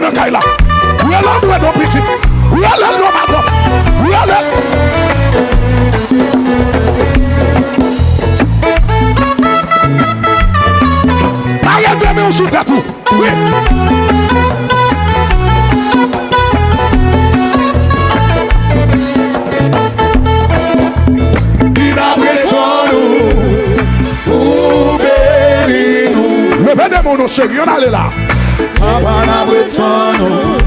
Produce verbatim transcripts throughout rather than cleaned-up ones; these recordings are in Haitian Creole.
nan kay la. Rele m, rele non pitit. Rele l non madanm. Rele l. Mare de men w sou tèt ou. Wi. Di n ap ret tann ou pou beni nou. Leve de men w non cheri, ann ale la. Papa, n ap ret tann ou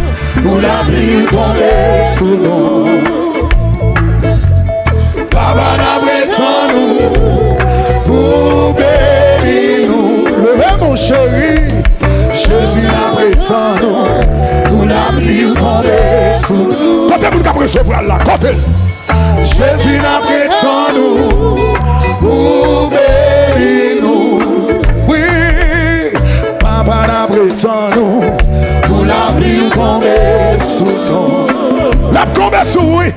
pou lapli tonbe sou nou. Papa, n ap ret tann ou pou beni nou. Leve men w cheri. Jezi, n ap ret tann ou pou lapli tonbe sou nou. Kote moun k ap resevwa l la? Kote l? Jezi, n ap ret tann ou pou beni nou. Wi, Papa, n ap ret tann ou pou lapli tonbe sou nou. L ap tonbe sou ou, wi.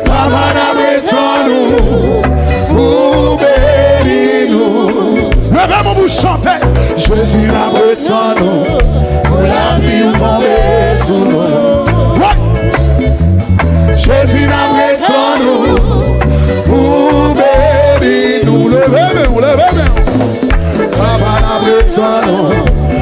Papa, n ap ret tann ou pou beni nou. Leve men w pou chante. Jezi, n ap ret tann ou pou lapli tonbe sou nou. Wi. Jezi, n ap ret tann ou pou beni nou. Leve men w, leve men w. Papa, n ap ret tann ou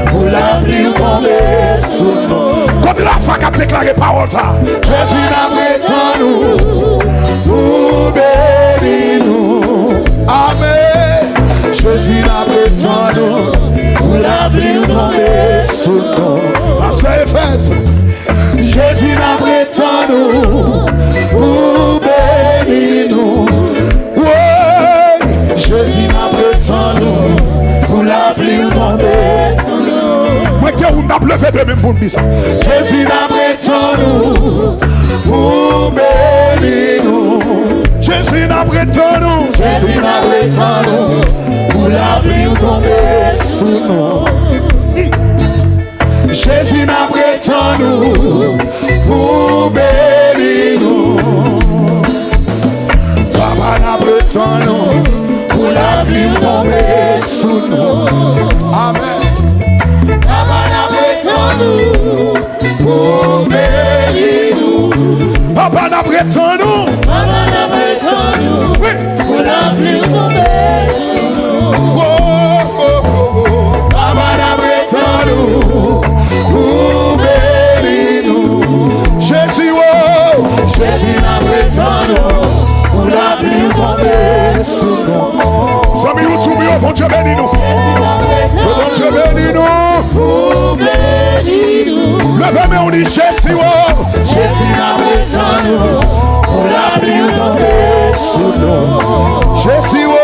pou lapli tonbe sou nou. Kot Rafa k ap deklare pawòl sa? Jezi, n ap ret tann ou pou beni nou. Amèn. Jezi, n ap ret tann ou pou lapli tonbe sou nou. Pastè Efèz. Jezi, n ap ret tann ou pou beni nou. Woy! Jezi, n ap ret tann ou pou lapli tonbe sou nou. Mwen te ou m t ap leve de men m pou m di sa. Jezi, n ap ret tann ou pou beni nou. Jezi, n ap ret tann ou. Jezi, n ap ret tann ou pou lapli tonbe sou nou. Jezi, n ap ret tann ou pou beni nou. Papa, n ap ret tann ou pou lapli tonbe sou nou. Amèn. Papa, n ap ret tann ou pou beni nou. Papa, n ap ret tann ou. Papa, n ap ret tann ou. Wi. Pou lapli tonbe sou nou. Wo, wo, wo, wo. Papa, n ap ret tann ou pou beni nou. Jezi, wo. Jezi, n ap ret tann ou pou lapli tonbe sou nou. Zanmi YouTube yo, Bondye beni nou. Jezi, n ap ret tann ou. Bondye beni nou. Pou beni nou. Leve men w, di Jezi, wo. Jezi, n ap ret tann ou pou lapli tonbe sou nou. Jezi, wo.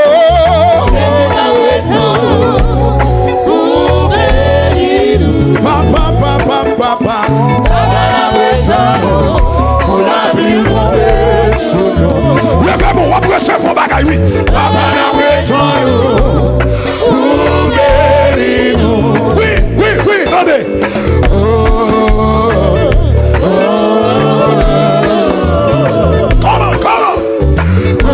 Jezi, n ap ret tann ou pou beni nou. Papa, papa, papa. Papa, n ap ret tann ou pou lapli tonbe sou nou. Leve men w, w ap resevwa bagay, wi. Papa, n ap ret tann ou pou beni nou. Wi, wi, wi, tande. Oh, oh, oh. Come on, come on. Oh,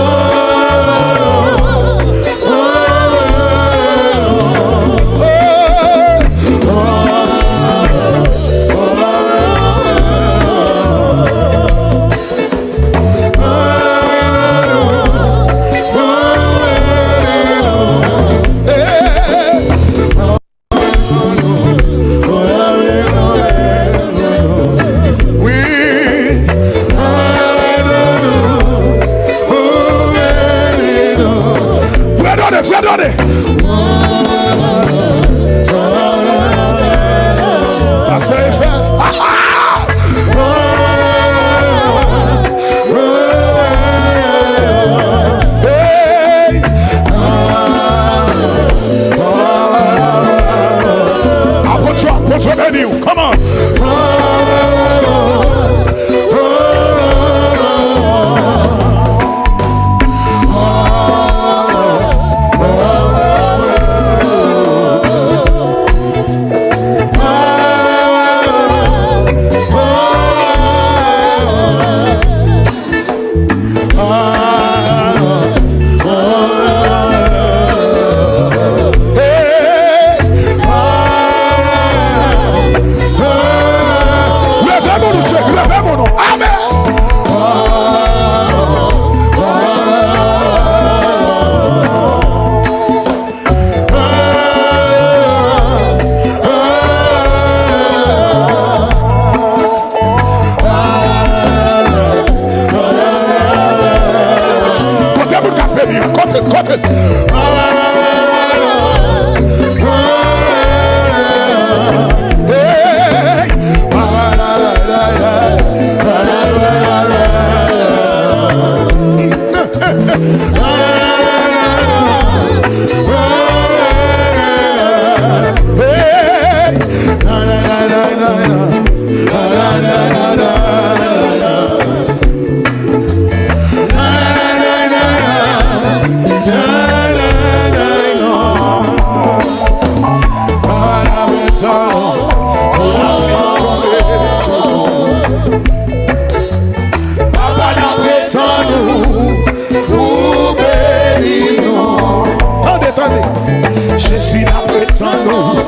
Jezi, n ap ret tann ou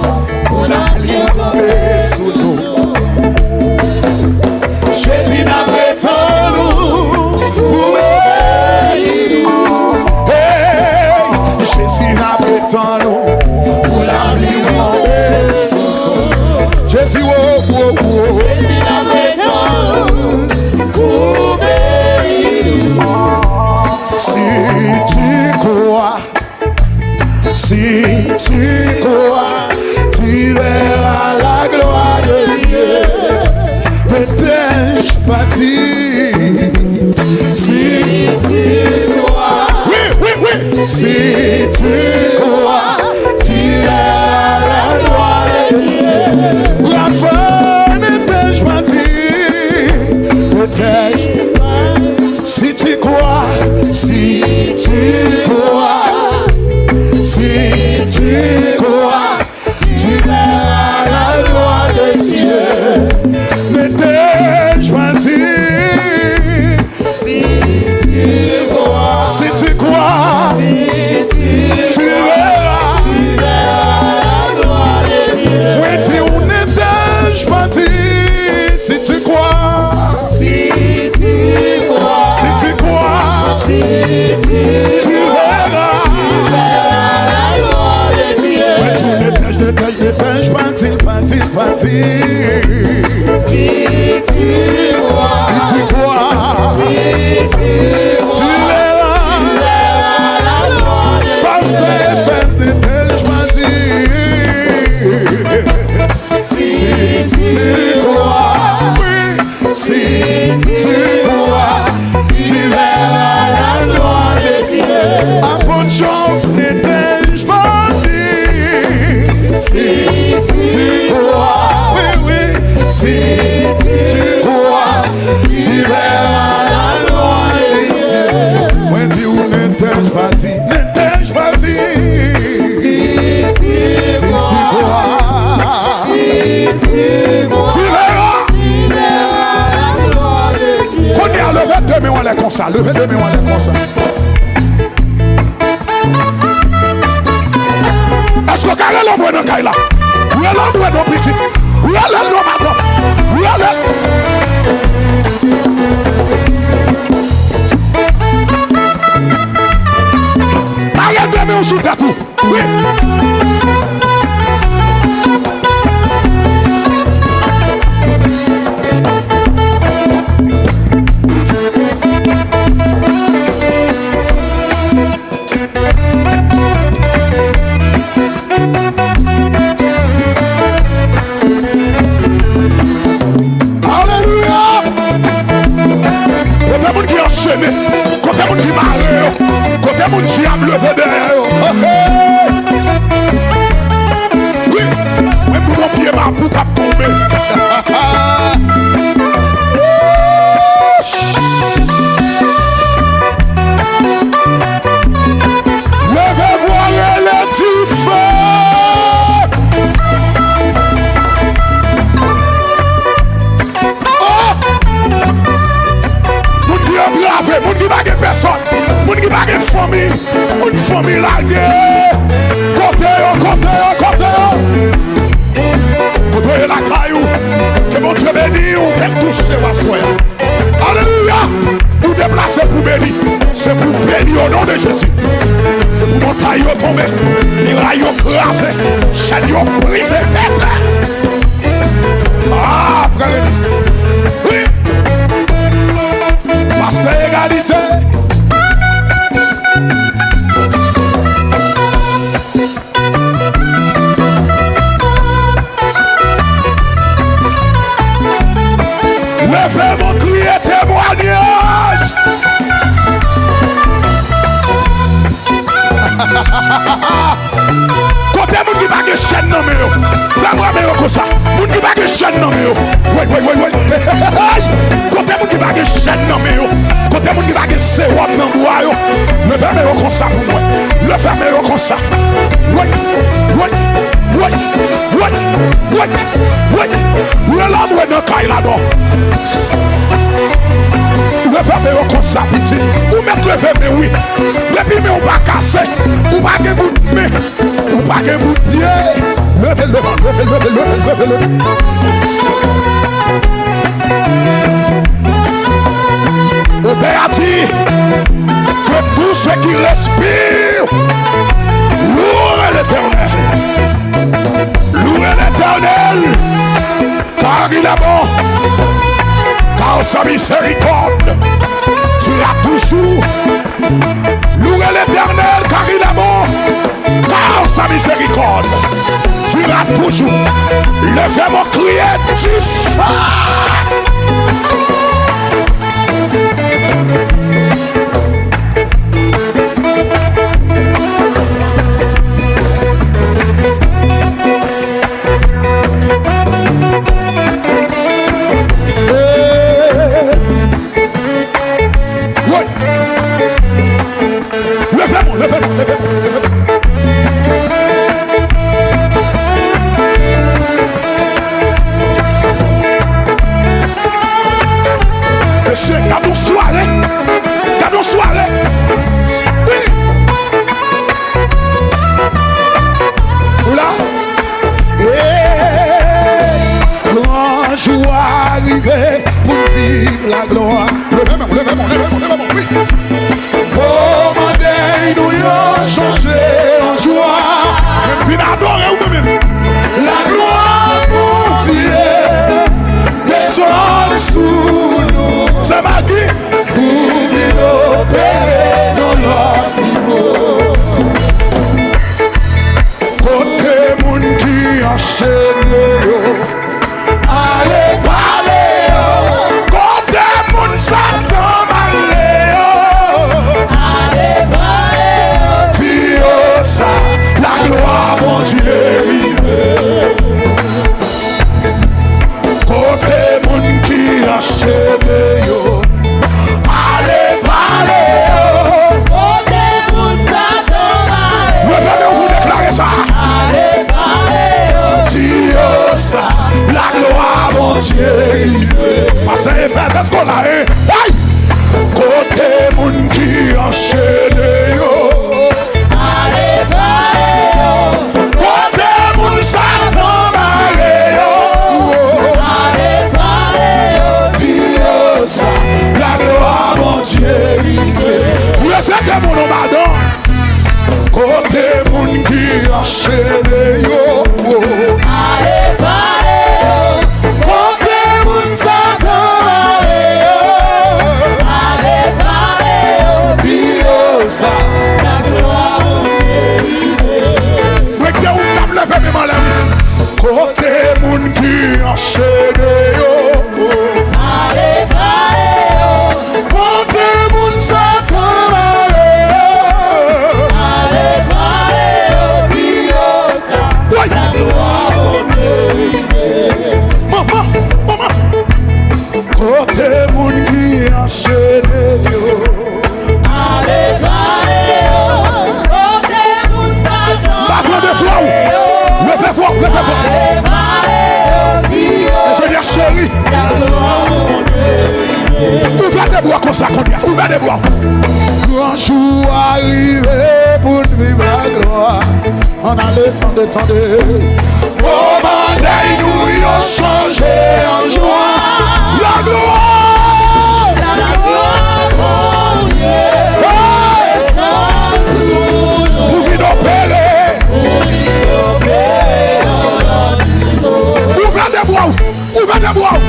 pou lapli tonbe sou nou. Jezi, n ap ret tann ou pou beni nou. Hey! Jezi, n ap ret tann ou pou lapli tonbe sou nou. Jezi, wo, wo, wo. Jezi, n ap ret tann ou pou beni nou. Si tu crois, si tu crois, tu verras la gloire de Dieu. Ne t'ai-je pas dit? Si tu crois, oui, oui, oui. Si tu crois, tu verras la gloire de Dieu. Rafa, ne t'ai-je pas dit? Ne t'ai-je Si tu crois, si tu crois, si tu crois, tu verras la gloire de Dieu. Ne t'ai-je pas dit? Si tu crois, si tu crois, si tu tu verras, tu verras la gloire de Dieu. Mwen di ou, ne t'ai-je pas dit? Si tu crois, si tu crois, si tu crois, si tu tu verras, tu verras la gloire de Dieu. Mwen di ou, ne t'ai-je, ne t'ai-je, ne t'ai-je pas dit, pas dit, pas dit. Si tu crois, si tu crois, si tu tu crois, verras, tu verras la gloire de Dieu. Pasteur Efes, ne t'ai-je pas dit? Si tu crois, oui, si tu crois, tu verras la gloire de Dieu. Apôtre Job, ne t'ai-je pas dit? Si tu crois, oui, oui, si tu crois, tu verras la gloire de Dieu. Mwen di ou, ne t'ai-je pas dit? Ne t'ai-je pas dit? Si tu crois, si tu crois, tu verras, tu verras la gloire de Dieu. Kounye a, leve de men w anlè konsa, leve de men w anlè konsa. Èske w ka rele anmwe nan kay la? Rele anmwe non pitit. Rele l non madanm. Rele l. Mare de men w sou tèt ou. Wi. Alelouya! Kote moun ki anchene? Kote moun ki mare yo? Kote moun dyab leve dèyè yo? Wi, menm pou yon pye mapou k ap tonbe. Leve vwa, rele dife! Oh! Moun ki antrave, moun ki pa gen pèsòn, moun ki pa gen fanmi, moun fanmi lage. Kote yo, kote yo, kote yo? Kote w ye lakay ou? Ke Bondye beni w, ke l touche w aswè a. Alelouya! Ou deplase pou beni. Se pou beni o non de Jezi. Se pou montay yo tonbe, miray yo kraze, chèn yo brize, pete. Ah, frè Renis. Wi. Pastè Egalite. Leve men w, kriye temwayaj. Kote moun ki pa gen chèn nan men yo? Fè mwen men yo konsa. Moun ki pa gen chèn nan men yo. Woy, woy, woy, woy. Hey! Kote moun ki pa gen chèn nan men yo? Kote moun ki pa gen sewòm nan bra yo? Leve men yo konsa pou mwen. Leve men yo konsa. Woy, woy, woy, woy, woy, woy. Rele anmwe nan kay la non. Leve men yo konsa, pitit. Ou mèt leve men, wi. Depi men w pa kase, ou pa gen bout men, ou pa Gen bout pye. Leve, leve, leve, leve, leve, leve, leve. Au Père a dit que tout ce qui respire loue l'Éternel. Louez l'Éternel, car il est bon, car sa miséricorde dure à toujours. Louez l'Éternel, car il est bon, car sa miséricorde dure à toujours. Leve men, kriye, di fè. Woy! Leve men, leve men, leve men, leve men. Mesye, gade yon sware. Gade yon sware. Wi. Ou la? Hey, gran jou a rive pou n viv laglwa. Leve men, leve men, leve men, leve men, wi. Moman dèy nou yo chanje an jwa. Men vin adore w mwen menm. Laglwa Bondye desann sou nou. Se magi pou vin opere nan lavi nou. Kote moun ki anchene yo, ale pale yo. Kote moun Satan mare yo, ale pale yo. Di yo sa, laglwa Bondye rive. Kote moun ki anchene yo, ale pale yo. Kote moun Satan mare yo, leve men w pou deklare sa. Ale pale yo. Di yo sa, laglwa Bondye rive. Pastè Efè, èske w la, en? Ay! Kote moun ki anchene yo, ale pale yo. Kote moun Satan mare yo, ale pale yo. Di yo sa, laglwa Bondye rive. Leve men w, madanm. Kote moun ki anchene yo, ale pale yo. Kote moun Satan mare yo, ale pale yo. Di yo sa, laglwa Bondye rive. Mwen te ou t ap leve men m anlè, wi. Kote moun ki anchene yo, ale pale yo. Kote moun Satan mare yo, ale pale yo. Di yo sa, laglwa Bondye rive. Manman, manman. Kote moun ki anchene yo, ale pale yo. Kote moun Satan, pa tande vwa w. Leve vwa w, leve vwa w. Ale pale yo, di yo. Enjenyè cheri, ouvè de bra konsa kounye a. Ouvè de bra w. Gran jou a rive pou n viv laglwa. Ann ale, tande, tande. Moman dèy nou yo chanje an jwa. Laglwa! Laglwa Bondye desann sou nou. Pou vin opere. Pou vin opere nan lavi nou. Ouvè de bra w. Ouvè de bra w.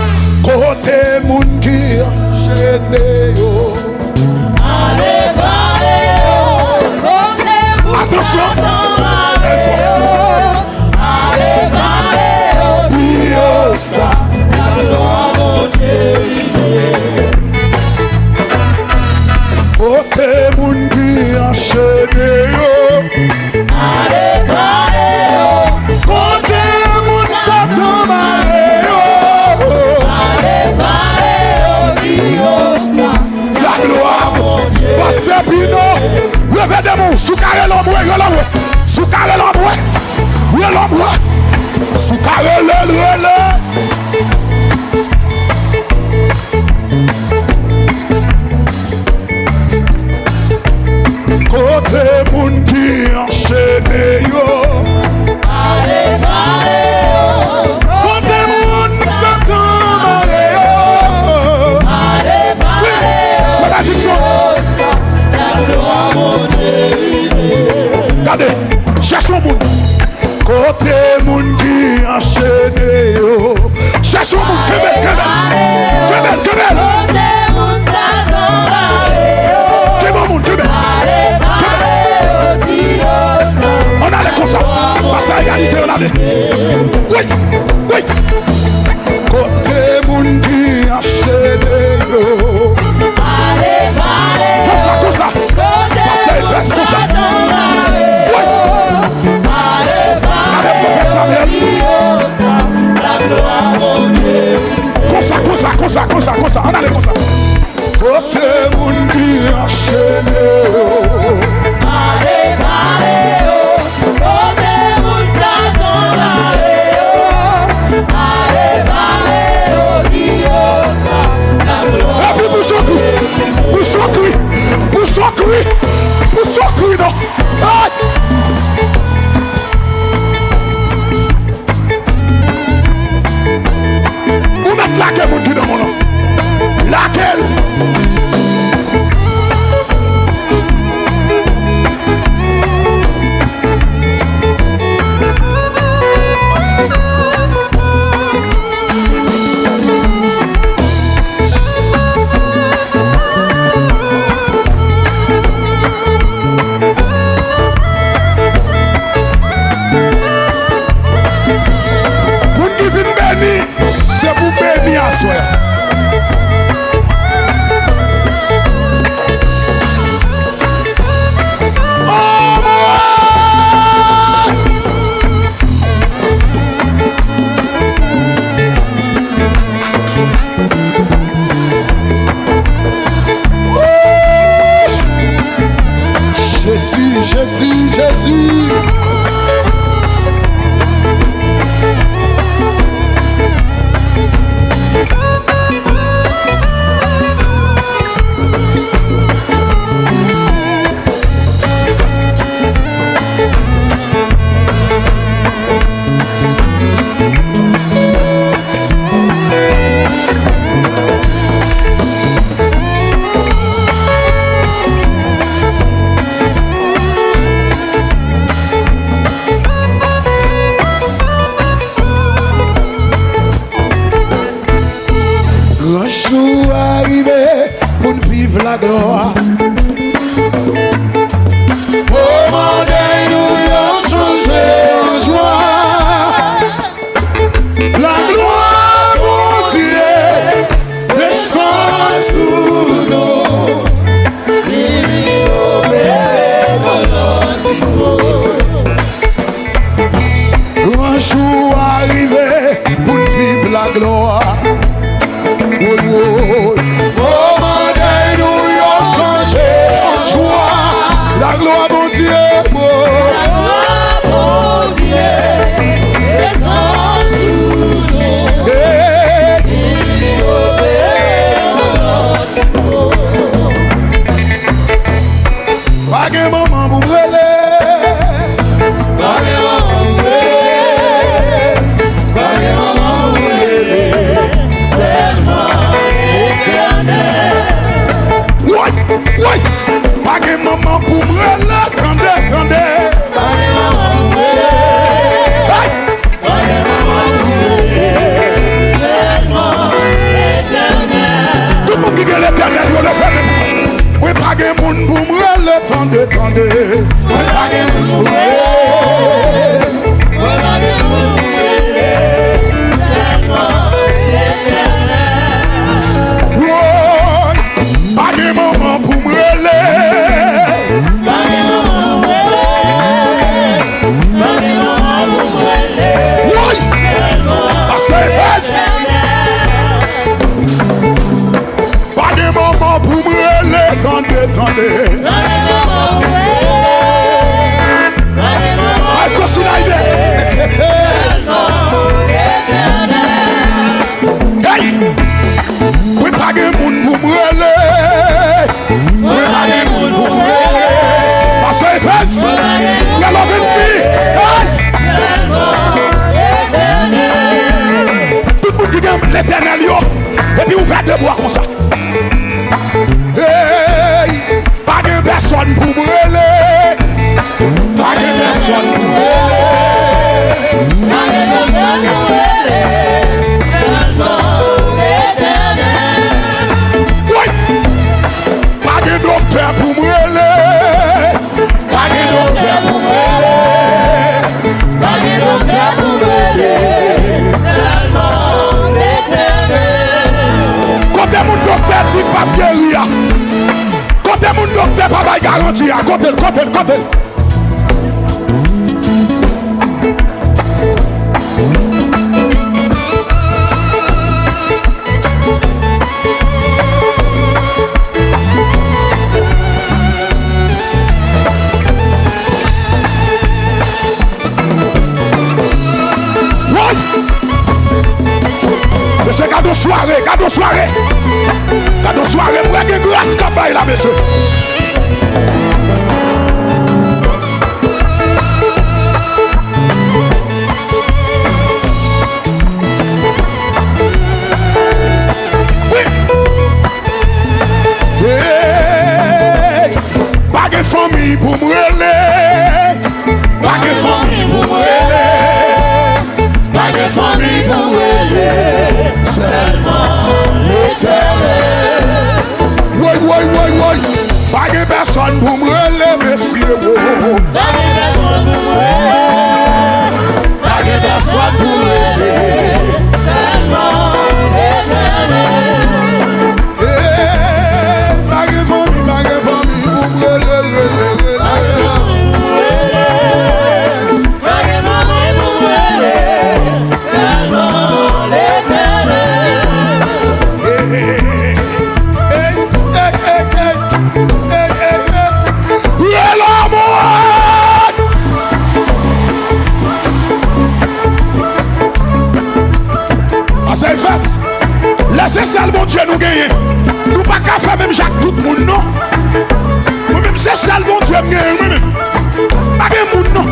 Kote moun ki anchene yo, ale pale yo. Kote moun, atansyon, Satan mare yo, ale pale yo. Di yo sa, laglwa Bondye rive. Kote moun ki anchene yo, ale pale yo. Kote moun Satan mare yo, ale pale yo. Di yo sa, laglwa Bondye. Pastè Pino, leve de men w. Si w ka rele anmwe, rele anmwe. Si w ka rele anmwe, rele anmwe. Si w ka rele l, rele. Kote moun ki anchene yo, Kote moun ki anchene yo. Chèche yon moun, kenbe l, kenbe l. Kenbe l, kenbe l. Kenbe yon moun, kenbe l. Kenbe l. Ann ale konsa. Pastè Egalite, ann ale. Wi, wi. Kote moun ki anchene yo. Konsa, konsa. Pastè Ezra, konsa. Wi. Gade pwofèt Samuel. Konsa, konsa, konsa, konsa, konsa. Ann ale konsa. Kote moun ki anchene yo. Ale, ale yo. Kote moun Satan ale yo. Ale, ale yo. Di yo sa. Epi pou sokri. Pou sokri. Pou sokri. Pou sokri non. Ay! Ou mèt lage moun ki nan mòn nan. Lage l. Moun ki vin beni, se pou beni aswè a. Oh, boy! Jezi, Jezi, Jezi. Gran jou a rive pou n viv laglwa. Moman dèy nou yo chanje an jwa. Laglwa Bondye desann sou nou. Vini opere nan non ti nou. Gran jou a rive pou n viv laglwa. Woy, woy. Moman dèy nou yo chanje an jwa. Laglwa Bondye, woy. Laglwa Bondye desann sou nou. Hey. Pa gen manman pou m rele. Pa gen manman pou m rele. Pa gen manman pou m rele. Geri a. Kote moun doktè pa bay garanti a? Kote l, kote l, kote l? Woy! Mesye, gade yon sware, gade yon sware. Gade yon sware, m wè gen gras k ap bay la, mesye. Wi. Hey! Pa gen fanmi pou m rele. Pa gen fanmi pou m rele. Pa gen fanmi pou m rele. Sèlman Letènèl. Woy, woy, woy, woy. Pa gen pèsòn pou m rele, mesye, wo. Pa gen pèsòn pou m rele. Pa gen pèsòn pou m rele. Sèlman Letènèl. Hey, pa gen fanmi, pa gen fanmi pou m rele, rele, rele. Pa gen fanmi pou m rele, sèlman Letènèl. Hey, hey, hey, hey. Rele mwen! Pase fès. Lè se sèl Bondye nou genyen, nou pa ka fè menm jan ak tout moun, non. Mwen menm, se sèl Bondye m genyen, mwen menm. Pa gen moun, non.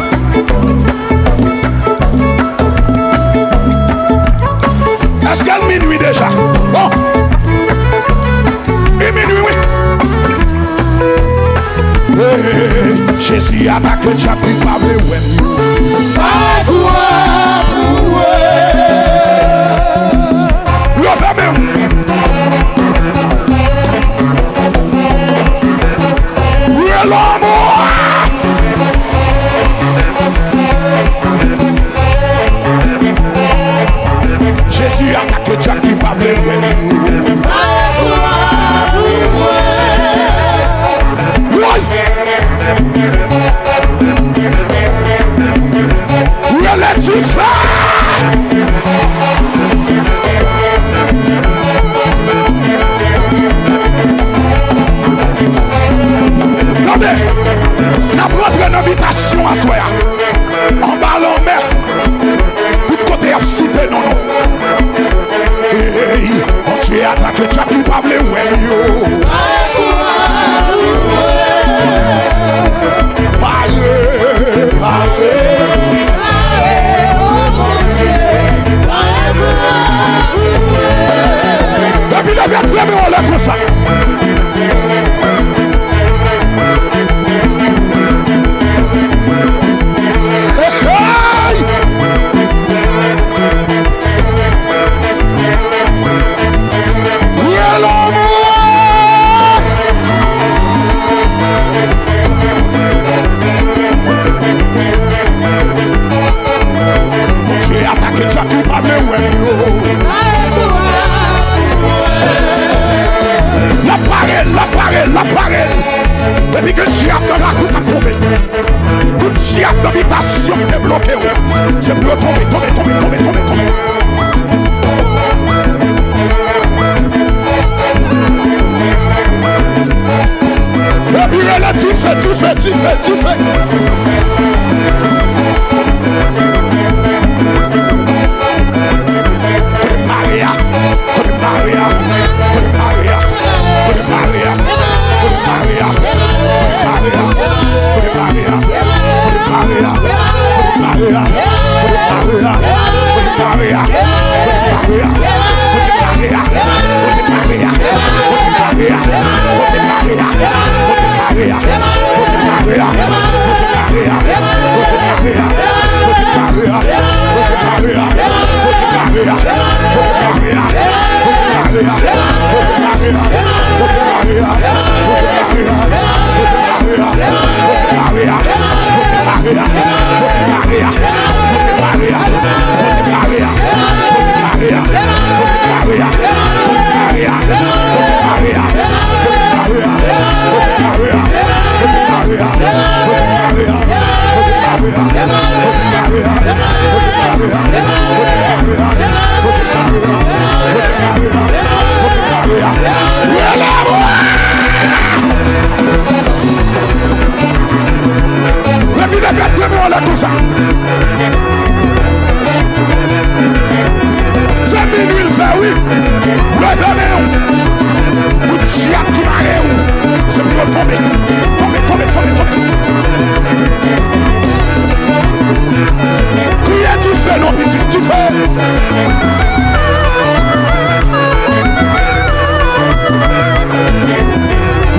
Èske l minui deja? Bon. Li minui, wi. Hey, Jezi atake dyab ki pa vle wè m yo. Pa kouri. Leve men w. Rele mwen. Jezi atake dyab ki pa vle wè m yo. Woy! Rele dife! Tande, n ap rantre nan bitasyon aswè a. Anba lanmè, tout kote y ap site non nou. Hey, Bondye atake dyab ki pa vle wè m yo. Pare, pare. Epi leve, leve anlè konsa. Hey! Rele mwen! Bondye atake dyab ki pa vle wè m yo. L ap pare, l ap pare, l ap pare. Depi gen dyab nan lakou k ap tonbe, tout dyab nan bitasyon ki te bloke w, se pou yo tonbe, tonbe, tonbe, tonbe, tonbe, tonbe. Epi rele dife, dife, dife, dife. Kote mare a? Kote mare a? Kote mare a?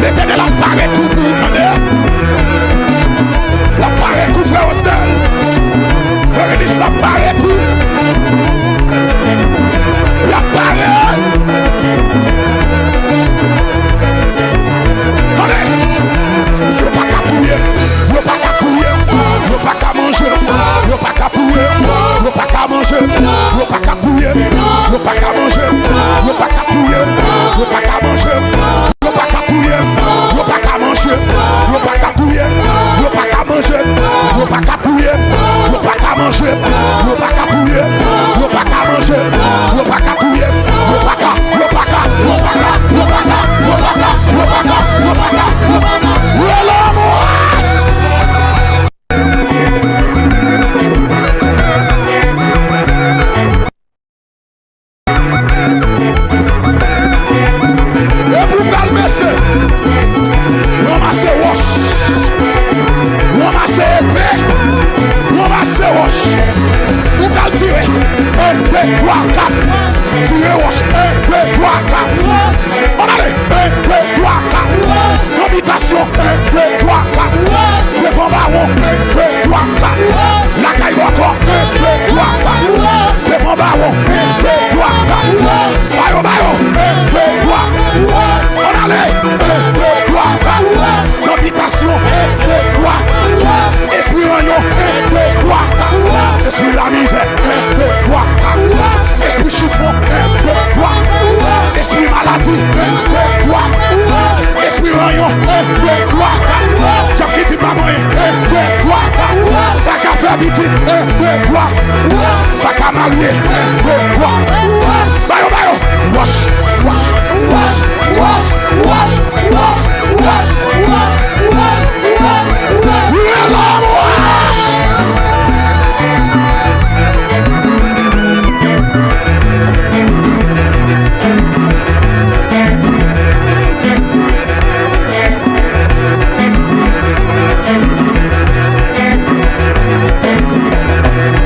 Letènèl ap pare kou pou ou, tande. L ap pare kou, frè Wosnèl. Frè Renis, l ap pare kou. L ap pare. Tande. Yo pa ka touye m. Yo pa ka touye m. Yo pa ka manje m. Yo pa ka touye m. Yo pa ka manje m. Yo pa ka touye m. Yo pa ka manje m. Yo pa ka touye m. Yo pa ka manje m. Yo pa ka touye m. Yo pa ka manje m. Yo pa ka touye m. Yo pa ka manje m. Yo pa ka touye m. Yo pa ka manje m. Yo pa ka touye m. Yo pa ka manje m. Yo pa ka touye m. Yo pa ka, yo pa ka, yo pa ka, yo pa ka, yo pa ka, yo pa ka, yo pa ka, yo pa ka. Rele mwen! Epi w pral mese, ranmase wòch, ranmase epe, ranmase wòch. Ou pral tire, en, de, twa, kat. Tire wòch, en, de, twa, kat. Ann ale, en, de, twa, kat. Nan bitasyon, en, de, twa, kat. Devan bawon, en, de, twa, kat. Lakay bòkò, en, de, twa, kat. Devan bawon, en, de, twa, kat. Ba yo, ba yo, en, de, twa. Ann ale, en, de, twa, kat. Nan bitasyon, en, de, twa. Espri ranyon, en, de, twa. Espri lamizè, en, de, twa. Espri chifon, en, de, twa. Espri maladi, en, de, twa. Espri ranyon, en, de, twa. Djab ki di pa manyen, en, de, twa. Pa ka fè pitit, en, de, twa. Pa ka marye, en, de, twa. Ba yo, ba yo. Wòch, wòch, wòch.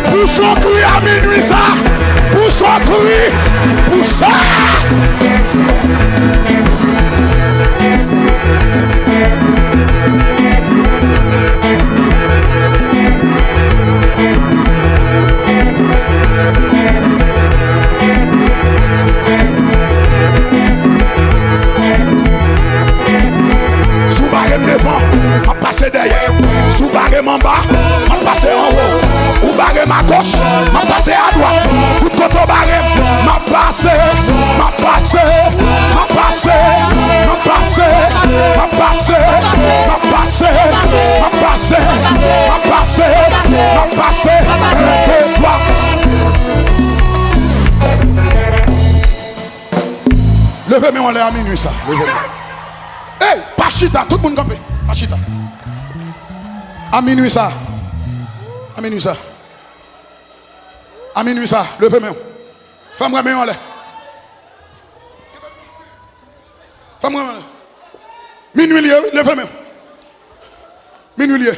Pou son kri a minwi sa, pou son kri, pou sa. Si w bare m devan, m ap pase dèyè. Si w bare m anba, m ap pase anwo. Ou bare m agoch, m ap pase adwat. Tout kote w bare m, m ap pase, m ap pase, m ap pase, m ap pase, m ap pase, m ap pase, m ap pase, m ap pase, m ap pase, m ap pase. En, de, twa. Leve men w anlè a minwi sa. Leve men. Ey, pa chita, tout moun kanpe. Pa chita. A minwi sa. A minwi sa. A minwi sa. Leve men w. Fè m wè men w anlè. Fè m wè men w anlè. Minwi l ye, wi. Leve men w. Minwi l ye.